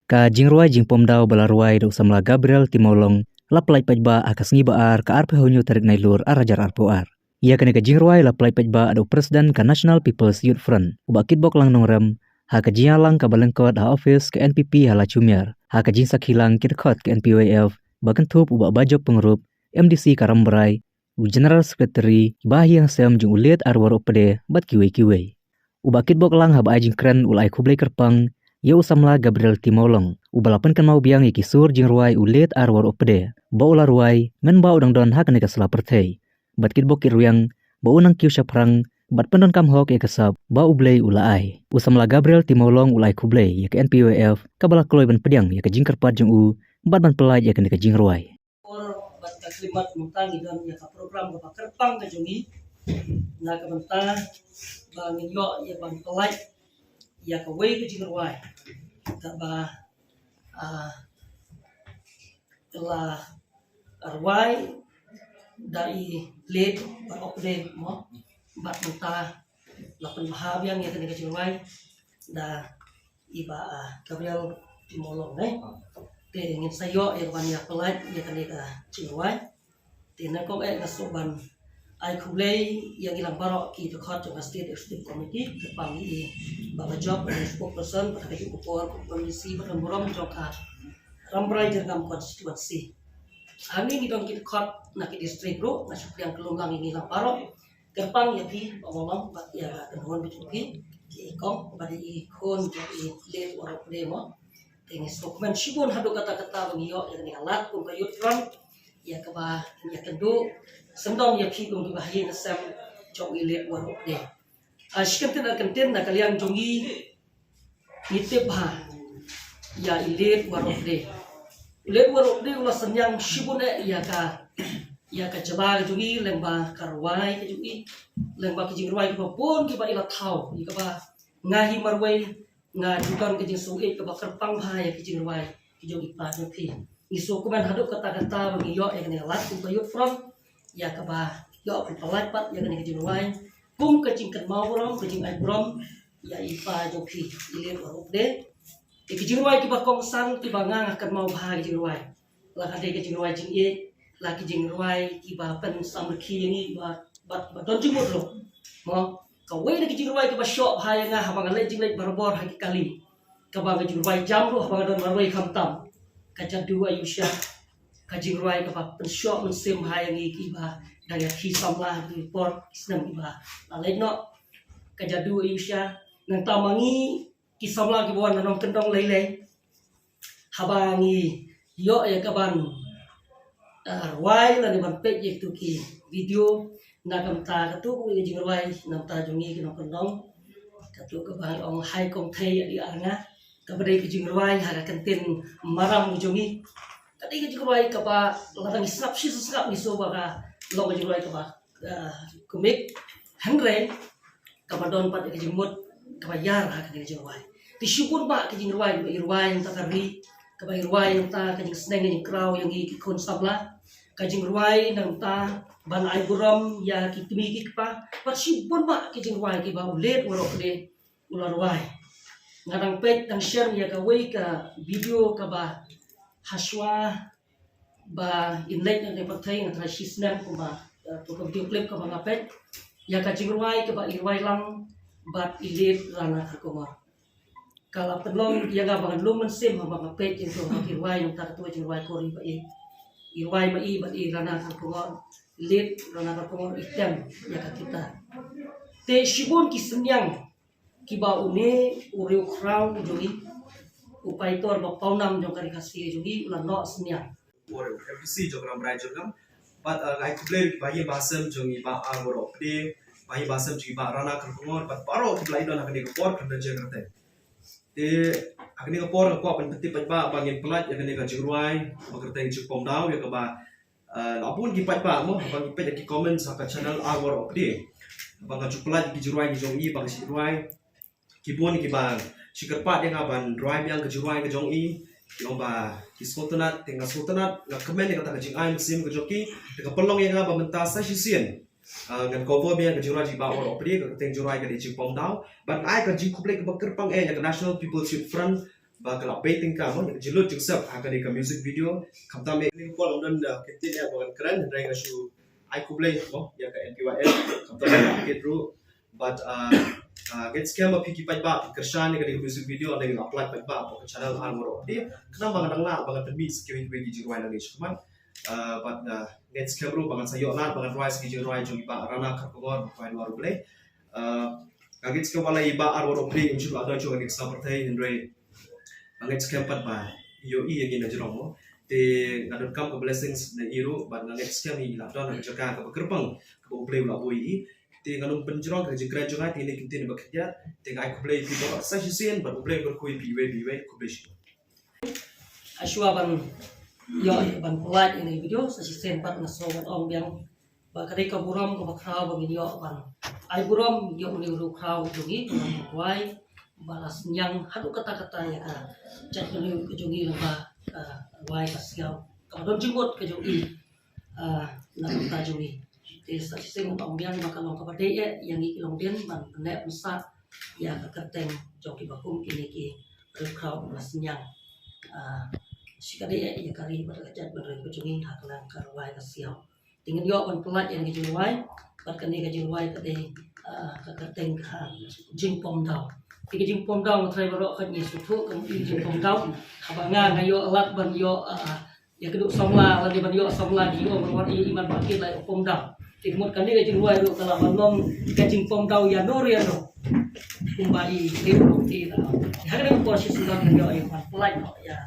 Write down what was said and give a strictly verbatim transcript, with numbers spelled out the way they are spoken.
Ka jingrwai jingpom daw ba la rwai da u samla Gabriel Timawlong la pyllait paidbah ha ka sngi ba ar, ka arphew hynñiew tarik Nailur arhajar arphew ar. Ïa kane ka jingrwai la pyllait paidbah da u President ka National People's Youth Front, u Bah Kitbok Lang Nongrem, ha ka jingïalang kaba lyngkot ha office ka N P P ha Lachumiere, ha ka jingsakhi lang ki dkhot ka N P Y F, ba kynthup u Bah Bajop Pyngrope, M D C ka Rambrai, u General Secretary, ki bahaïing hasem jong u Late R Warohpde bad kiwei kiwei. U Bah Kitbok Lang haba ai jingkren u la ai khublei kyrpang ïa u samla Gabriel Timawlong, uba la pynkynmaw biang ïa ki sur jingrwai u Late R Warohpde ba u la rwai mynba u dang don ha kane ka sla pyrthei. Bad kitbok kitrwiang ba un nang kiew shaphrang bad pyndonkam hok ïa ka sap ba U Blei u la ai. U samla Gabriel Timawlong u la ai khublei ïa ka N P Y F kaba la kloi ban pdiang ïa ka jingkyrpad jong u bad ban pyllait ïa kane ka jingrwai. Por bad ka klimat mynta ngi don ïa ka program kaba kyrpang ka jong ngi na ka bynta ba ngin ïoh ïa ban pyllait ïa kawei ka jingrwai kaba, ah, la rwai da i Late Warohpde mo, bad mynta la pynbha biang ïa kane ka jingrwai da i Bah, ah, Gabriel Timawlong, eh. Te ngin sa ïoh ïa ka ban ïa pyllait ïa kane ka jingrwai. Te na kong eh nga sngewbha ban ai khublei ïa ngi lang baroh ki dkhot jong ka State Executive Committee, kyrpang ïa i Bah Bajop, spokesperson, bad ha kajuh ka por, kum u M D C bad u burom jong ka Rambrai Jyrngam constituency. Hangne ngi don ki dkhot na ki district ruh, nga shu pdiang kylluid lang ïa ngi lang baroh. Kyrpang ïa phi Bah Mawlong bad ïa ka kynhun ka jong phi, ïa i kong bad ïa i khun jong i Late Warohpde mo. Te ngi sngewkmen shibun haduh katta katta ba ngi ïoh ïa kane ka lad kum ka Youth Front, ïa kaba ïa kynduh sngewdon ïa phi kum ki bahaïing hasem jong i Late Warohpde. Ah, shi kyntien ar kyntien na ka liang jong ngi, ngi tip bha ïa i Late Warohpde. U Late Warohpde u la synñiang shibun eh ïa ka, ïa ka jylla ka jong ngi lyngba ka rwai ka jong ngi, lyngba ki jingrwai kiba bun kiba i la thaw, ïa kaba nga hi marwei nga ju don ka jingsngewsih kaba kyrpang bha ïa ki jingrwai ki jong i pa jong phi. Ngi sngewkmen haduh katta katta ba ngi ïoh ïa kane ka lad kum ka Youth Front, ïa kaba ïoh ban pyllait pat ïa kane ka jingrwai kum ka jingkynmaw burom, ka jingai burom ïa i pa jong phi i Late Warohpde. Ïa ki jingrwai kiba kongsan kiba nga nga kynmaw bha ki jingrwai, la ka dei ka jingrwai jingïeit, la ki jingrwai kiba pynsamrkhie ïa ngi bad, bad, bad don jingmut ruh. Mo, kawei na ki jingrwai kiba shoh bha ïa nga haba nga leit jingleit barabor ha ki kali, kaba nga jingrwai jam ruh haba nga don marwei khamtam, ka Jadu Ayusha. Ka jingrwai kaba pynshoh mynsiem bha ïa ngi kiba dang ïa ki samla ha ki por ki snem kiba la leit noh. Ka Jadu Ayusha, nangta ma ngi ki samla kiba wan na nongkyndong lei lei. Haba ngi ïoh ïa ka ban, ah, rwai lane ban peit ïa kitu ki video, na ka bynta katu ka jingrwai na bynta jong ngi ki nongkyndong. Katu kaba ngi ong Hai Kong Thei Adi Arnga, kaba dei ka jingrwai ha ka kyntien Maram jong ngi. Ka dei ka jingrwai kaba lada ngi sngap shi sngap ngi sngew ba ka long ka jingrwai kaba, ah, komik. Hynrei kaba don pat ka jingmut kaba ïar ha ka jingrwai. Te shibun bah ka jingrwai ba i rwai nangta ka ri, kaba i rwai nangta ka jingsneng ka jingkraw ïa ngi ki khun samla. Ka jingrwai nangta ban ai burom ïa ki kmie ki kpa. Bad shibun bah ka jingrwai kiba u Late Warohpde u la rwai. Nga dang peit dang share ïa kawei ka video kaba hashwa ba in leit na ka pyrthei, nga trai shi snem kumba, eh, tu ka video clip kaba nga peit ïa ka jingrwai kaba i rwai lang bad i Late Rana Kharkongor. Ka la pynlong ïa nga ba ngan lum mynsiem haba nga peit ïa tu ha ki rwai nangta katu ka jingrwai kor i ba i, i rwai ma i bad i Rana Kharkongor, Late Rana Kharkongor i tem ïa ka kita. Te shibun ki synñiang kiba une u riewkhraw jong ngi, u paitor ba pawnam jong ka ri Khasi jong ngi u la noh synñiang. Por M D C jong Rambrai Jyrngam. Bad, uh, nga ai khublei ïa ki bahaïing bahasem jong ngi Bah R Warohpde, bahaïing bahasem jong ngi Bah Rana Kharkongor, bad baroh kiba la ïadon ha kane ka por khlem da jia kyrteng. Te ha kane ka por nga kwah ban pyntip paidbah ba ngin pyllait ïa kane ka jingrwai ba kyrteng Jingpom Daw, ïa kaba, uh, la bun ki paidbah mo, ba ngi peit ïa ki comments ha ka channel R Warohpde, ba nga ju pyllait ïa ki jingrwai ki jong i ba nga shu rwai. Ki bun kiba shu kyrpad ïa nga ban rwai biang ka jingrwai ka jong i. Ki ong ba ki sngewtynnat, te nga sngewtynnat, nga kmen ïa kata ka jingai mynsiem ka jong ki. Te ka pynlong ïa nga ba mynta sa shisien, ah, ngan cover biang ka jingrwai jong i Bah Warohpde, ka kyrteng jingrwai ka dei Jingpom Daw. Bad nga ai ka jingkhublei kaba kyrpang eh ïa ka National People's Youth Front, ba ka la peit tyngka mo, jinglut jingsep ha kane ka music video. Khamtam ïa kane ka por ym don, uh, kyntien ïa ba ngan kren, hynrei nga shu ai khublei mo ïa ka N P Y N, khamtam ïa ka Kit ruh. Bad, uh, uh, ngeit skhem ba phi ki paidbah phi kyrshan ïa kane ka music video, lane ngi la upload paidbah ha ka channel Ar Waroh Pyrthei. Khnang ba ngan nang lah ba ngan pynmih sa kiwei kiwei ki jingrwai nangne shakhmat. Uh, bad, uh, ngeit skhem ruh ba ngan sa ïoh lad ba ngan rwai sa ki jingrwai jong i Bah Rana Kharkongor, ba kwah ïa ruh Blei. Uh, nga ngeit skhem ba la i Bah Ar Waroh Pyrthei um shym la don jong kane ka sla pyrthei, hynrei nga ngeit skhem pat ba i ïohi ïa ngi na jrong mo. Te nga donkam ka blessings na i ruh, bad nga ngeit skhem i la don ha ka jaka kaba kyrpang kaba U Blei u la buh ïa i. Te ngan ym pynjrong ka jingkren jong nga, te kine ki ktien ba khyndiat. Te nga ai khublei ïa phi baroh sa shisien, bad U Blei un kyrkhu ïa phi iwei pa iwei, khublei shibun. Shuwa ban ïoh ban pynlait ïa kane ka video, sa shisien pat nga sngew ban ong biang ba ka dei ka burom kaba khraw ba ngin ïoh ban ai burom ïa une u riewkhraw jong ngi, u Nongkhrong Wai, ba la synñiang haduh katta katta ïa ka jaitbynriew ka jong ngi lyngba ka rwai ka siaw kaba don jingmut ka jong i, ah, na ka bynta jong ngi. Te sa shisien nga ong biang ba ka long kaba dei eh ïa ngi ki longdien ban pynneh pynsah ïa ka kyrteng jong kiba kum kine ki riewkhraw ba la synñiang, ah, shi ka dei eh ïa ka ri bad ka jaitbynriew ka jong ngi ha ka liang ka rwai ka siaw. Te ngin ïoh ban pynlait ïa ka jingrwai, bad kane ka jingrwai ka dei, ah, ka kyrteng ka Jingpom Daw. Te ka Jingpom Daw, nga tharai baroh ka ngi sngewthuh ka mut ka Jingpom Daw. Haba nga nga ïoh lad ban ïoh, ah, ïa ka duh samla, lane ban ïoh samla, ki ong ban wan ïa i man ba ki la ïoh pom daw. Te ka mut kane ka jingrwai ruh ka lah ban long ka jingpom daw ïano re ïano. Kumba i te ruh te la. Ha kane ka por shisien ngan ïoh ïa ban pynlait noh ïa.